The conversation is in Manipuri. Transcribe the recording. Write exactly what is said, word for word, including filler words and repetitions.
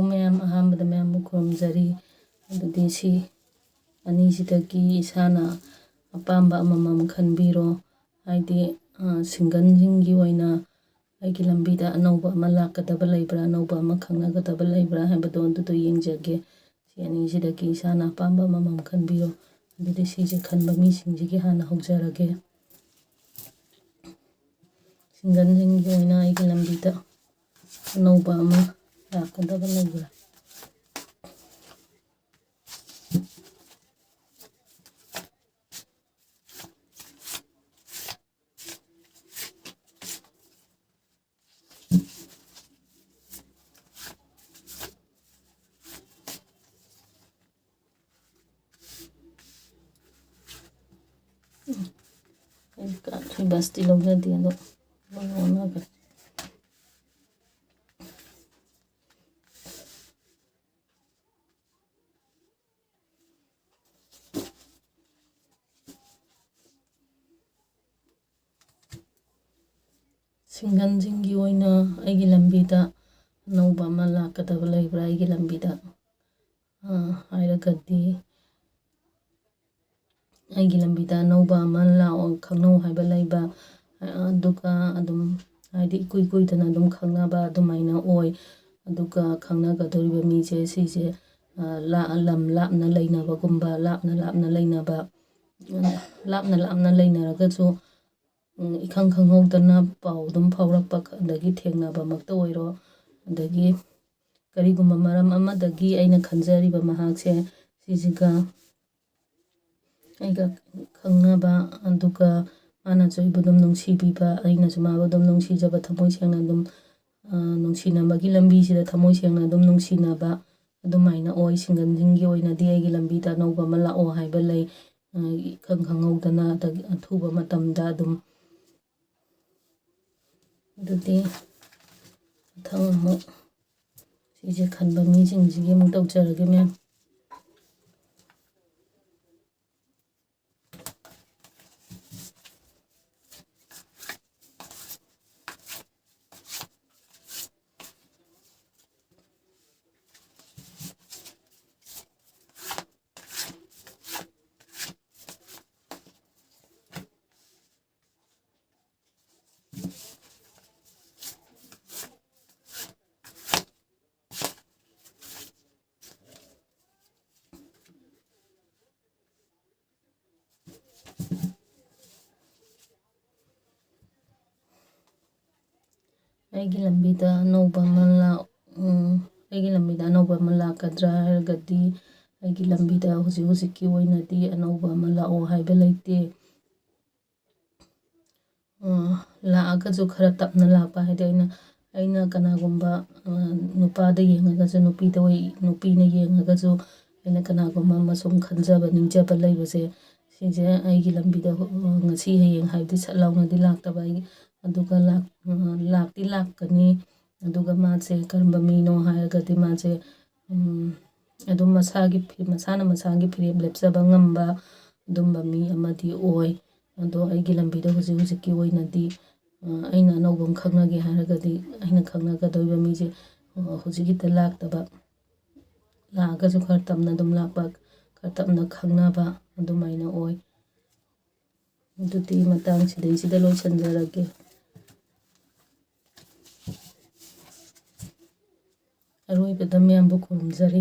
ꯃꯌꯥꯝ, ꯑꯍꯥꯟꯕꯗ ꯃꯌꯥꯝꯕꯨ ꯈꯨꯔꯨꯝꯖꯔꯤ꯫ ꯑꯗꯨꯗꯤ ꯁꯤ ꯑꯅꯤꯁꯤꯗꯒꯤ ꯏꯁꯥꯅ ꯑꯄꯥꯝꯕ ꯑꯃꯃꯝ ꯈꯟꯕꯤꯔꯣ꯫ ꯍꯥꯏꯗꯤ, ꯑ, ꯁꯤꯡꯒꯜꯁꯤꯡꯒꯤ ꯑꯣꯏꯅ ꯑꯩꯒꯤ ꯂꯝꯕꯤꯗ ꯑꯅꯧꯕ ꯑꯃ ꯂꯥꯛꯀꯗꯕ ꯂꯩꯕ꯭ꯔꯥ, ꯑꯅꯧꯕ ꯑꯃ ꯈꯪꯅꯒꯗꯕ ꯂꯩꯕ꯭ꯔꯥ ꯍꯥꯏꯕꯗꯣ ꯑꯗꯨꯗꯣ ꯌꯦꯡꯖꯒꯦ꯫ ꯁꯤ ꯑꯅꯤꯁꯤꯗꯒꯤ ꯏꯁꯥꯅ ꯑꯄꯥꯝꯕ ꯑꯃꯃꯝ ꯈꯟꯕꯤꯔꯣ꯫ ꯑꯗꯨꯗꯤ ꯁꯤꯁꯦ ꯈꯟꯕ ꯃꯤꯁꯤꯡꯁꯤꯒꯤ ꯍꯥꯟꯅ ꯍꯧꯖꯔꯒꯦ꯫ ꯁꯤꯡꯒꯜꯁꯤꯡꯒꯤ ꯑꯣꯏꯅ ꯑꯩꯒꯤ ꯂꯝꯕꯤꯗ ꯑꯅꯧꯕ ꯑꯃ ꯂꯥꯛꯀꯗꯕ ꯂꯩꯕ꯭ꯔꯥ? ꯑꯩ ꯀꯥ-, ꯁꯤ ꯕꯁꯇꯤ ꯂꯧꯖꯗꯦ, ꯑꯗꯣ ꯂꯣꯏ ꯂꯧꯅꯈ꯭ꯔꯦ꯫ ꯁꯤꯡꯒꯜꯁꯤꯡꯒꯤ ꯑꯣꯏꯅ ꯑꯩꯒꯤ ꯂꯝꯕꯤꯗ ꯑꯅꯧꯕ ꯑꯃ ꯂꯥꯛꯀꯗꯕ ꯂꯩꯕ꯭ꯔꯥ? ꯑꯩꯒꯤ ꯂꯝꯕꯤꯗ, ꯑ, ꯍꯥꯏꯔꯒꯗꯤ, ꯑꯩꯒꯤ ꯂꯝꯕꯤꯗ ꯑꯅꯧꯕ ꯑꯃ ꯂꯥꯛꯑꯣ, ꯈꯪꯅꯧ ꯍꯥꯏꯕ ꯂꯩꯕ, ꯑꯗꯨꯒ ꯑꯗꯨꯝ, ꯍꯥꯏꯗꯤ, ꯏꯀꯨꯏ ꯀꯨꯏꯗꯅ ꯑꯗꯨꯝ ꯈꯪꯅꯕ ꯑꯗꯨꯃꯥꯏꯅ ꯑꯣꯏ꯫ ꯑꯗꯨꯒ ꯈꯪꯅꯒꯗꯧꯔꯤꯕ ꯃꯤꯁꯦ ꯁꯤꯁꯦ, ꯑ, ꯂꯥ-, ꯂꯝ ꯂꯥꯞꯅ ꯂꯩꯅꯕꯒꯨꯝꯕ, ꯂꯥꯞꯅ ꯂꯥꯞꯅ ꯂꯩꯅꯕ, ꯂꯥꯞꯅ ꯂꯥꯞꯅ ꯂꯩꯅꯔꯒꯁꯨ, ꯎꯝ, ꯏꯈꯪ ꯈꯪꯍꯧꯗꯅ ꯄꯥꯎ ꯑꯗꯨꯝ ꯐꯥꯎꯔꯛꯄ, ꯑꯗꯒꯤ ꯊꯦꯡꯅꯕꯃꯛꯇ ꯑꯣꯏꯔꯣ, ꯑꯗꯒꯤ ꯀꯔꯤꯒꯨꯝꯕ ꯃꯔꯝ ꯑꯃꯗꯒꯤ ꯑꯩꯅ ꯈꯟꯖꯔꯤꯕ ꯃꯍꯥꯛꯁꯦ ꯁꯤꯁꯤꯒ ꯑꯩꯒ ꯈꯪꯅꯕ, ꯑꯗꯨꯒ ꯃꯥꯅꯁꯨ ꯑꯩꯕꯨ ꯑꯗꯨꯝ ꯅꯨꯡꯁꯤꯕꯤꯕ, ꯑꯩꯅꯁꯨ ꯃꯥꯕꯨ ꯑꯗꯨꯝ ꯅꯨꯡꯁꯤꯖꯕ, ꯊꯃꯣꯏ ꯁꯦꯡꯅ ꯑꯗꯨꯝ, ꯑ, ꯅꯨꯡꯁꯤꯅꯕꯒꯤ ꯂꯝꯕꯤꯁꯤꯗ ꯊꯃꯣꯏ ꯁꯦꯡꯅ ꯑꯗꯨꯝ ꯅꯨꯡꯁꯤꯅꯕ, ꯑꯗꯨꯃꯥꯏꯅ ꯑꯣꯏ꯫ ꯁꯤꯡꯒꯜꯁꯤꯡꯒꯤ ꯑꯣꯏꯅꯗꯤ ꯑꯩꯒꯤ ꯂꯝꯕꯤꯗ ꯑꯅꯧꯕ ꯑꯃ ꯂꯥꯛꯑꯣ ꯍꯥꯏꯕ ꯂꯩ, ꯑ, ꯏꯈꯪ ꯈꯪꯍꯧꯗꯅ, ꯑꯗꯒꯤ ꯑꯊꯨꯕ ꯃꯇꯝꯗ ꯑꯗꯨꯝ꯫ ꯑꯗꯨꯗꯤ ꯃꯊꯪ ꯑꯃꯨꯛ ꯁꯤꯁꯦ ꯈꯟꯕ ꯃꯤꯁꯤꯡꯁꯤꯒꯤ ꯑꯃꯨꯛ ꯇꯧꯖꯔꯒꯦ, ꯃꯦꯝ꯫ ꯑꯩꯒꯤ ꯂꯝꯕꯤꯗ ꯑꯅꯧꯕ ꯑꯃ ꯂꯥꯛ-, ꯎꯝ, ꯑꯩꯒꯤ ꯂꯝꯕꯤꯗ ꯑꯅꯧꯕ ꯑꯃ ꯂꯥꯛꯀꯗ꯭ꯔꯥ ꯍꯥꯏꯔꯒꯗꯤ, ꯑꯩꯒꯤ ꯂꯝꯕꯤꯗ ꯍꯧꯖꯤꯛ ꯍꯧꯖꯤꯛꯀꯤ ꯑꯣꯏꯅꯗꯤ ꯑꯅꯧꯕ ꯑꯃ ꯂꯥꯛꯑꯣ ꯍꯥꯏꯕ ꯂꯩꯇꯦ꯫ ꯑ, ꯂꯥꯛꯑꯒꯁꯨ ꯈꯔ ꯇꯞꯅ ꯂꯥꯛꯄ, ꯍꯥꯏꯗꯤ ꯑꯩꯅ, ꯑꯩꯅ ꯀꯅꯥꯒꯨꯝꯕ, ꯑ, ꯅꯨꯄꯥꯗ ꯌꯦꯡꯉꯒꯁꯨ, ꯅꯨꯄꯤꯗ ꯑꯣꯏ-, ꯅꯨꯄꯤꯅ ꯌꯦꯡꯉꯒꯁꯨ, ꯑꯩꯅ ꯀꯅꯥꯒꯨꯝꯕ ꯑꯃ ꯁꯨꯝ ꯈꯟꯖꯕ, ꯅꯤꯡꯖꯕ ꯂꯩꯕꯁꯦ, ꯁꯤꯁꯦ ꯑꯩꯒꯤ ꯂꯝꯕꯤꯗ, ꯑ, ꯉꯁꯤ ꯍꯌꯦꯡ ꯍꯥꯏꯕꯗꯤ ꯁꯠ ꯂꯥꯎꯅꯗꯤ ꯂꯥꯛꯇꯕ꯫ ꯑꯩ, ꯑꯗꯨꯒ ꯂꯥꯛ-, ꯑ, ꯂꯥꯛꯇꯤ ꯂꯥꯛꯀꯅꯤ꯫ ꯑꯗꯨꯒ ꯃꯥꯁꯦ ꯀꯔꯝꯕ ꯃꯤꯅꯣ ꯍꯥꯏꯔꯒꯗꯤ, ꯃꯥꯁꯦ, ꯎꯝ, ꯑꯗꯨꯝ ꯃꯁꯥꯒꯤ ꯐꯤ-, ꯃꯁꯥꯅ ꯃꯁꯥꯒꯤ ꯐꯤꯔꯦꯞ ꯂꯦꯞꯆꯕ ꯉꯝꯕ ꯑꯗꯨꯝꯕ ꯃꯤ ꯑꯃꯗꯤ ꯑꯣꯏ꯫ ꯑꯗꯣ ꯑꯩꯒꯤ ꯂꯝꯕꯤꯗ ꯍꯧꯖꯤꯛ ꯍꯧꯖꯤꯛꯀꯤ ꯑꯣꯏꯅꯗꯤ, ꯑ, ꯑꯩꯅ ꯑꯅꯧꯕ ꯑꯃ ꯈꯪꯅꯒꯦ ꯍꯥꯏꯔꯒꯗꯤ, ꯑꯩꯅ ꯈꯪꯅꯒꯗꯧꯔꯤꯕ ꯃꯤꯁꯦ, ꯑ, ꯍꯧꯖꯤꯛ ꯍꯦꯛꯇ ꯂꯥꯛꯇꯕ, ꯂꯥꯛꯑꯒꯁꯨ ꯈꯔ ꯇꯞꯅ ꯑꯗꯨꯝ ꯂꯥꯛꯄ, ꯈꯔ ꯇꯞꯅ ꯈꯪꯅꯕ ꯑꯗꯨꯃꯥꯏꯅ ꯑꯣꯏ꯫ ꯑꯗꯨꯗꯤ ꯃꯇꯥꯡ ꯁꯤꯗꯩꯁꯤꯗ ꯂꯣꯏꯁꯤꯟꯖꯔꯒꯦ꯫ ꯑꯔꯣꯏꯕꯗ ꯃꯌꯥꯝꯕꯨ ꯈꯨꯔꯨꯝꯖꯔꯤ꯫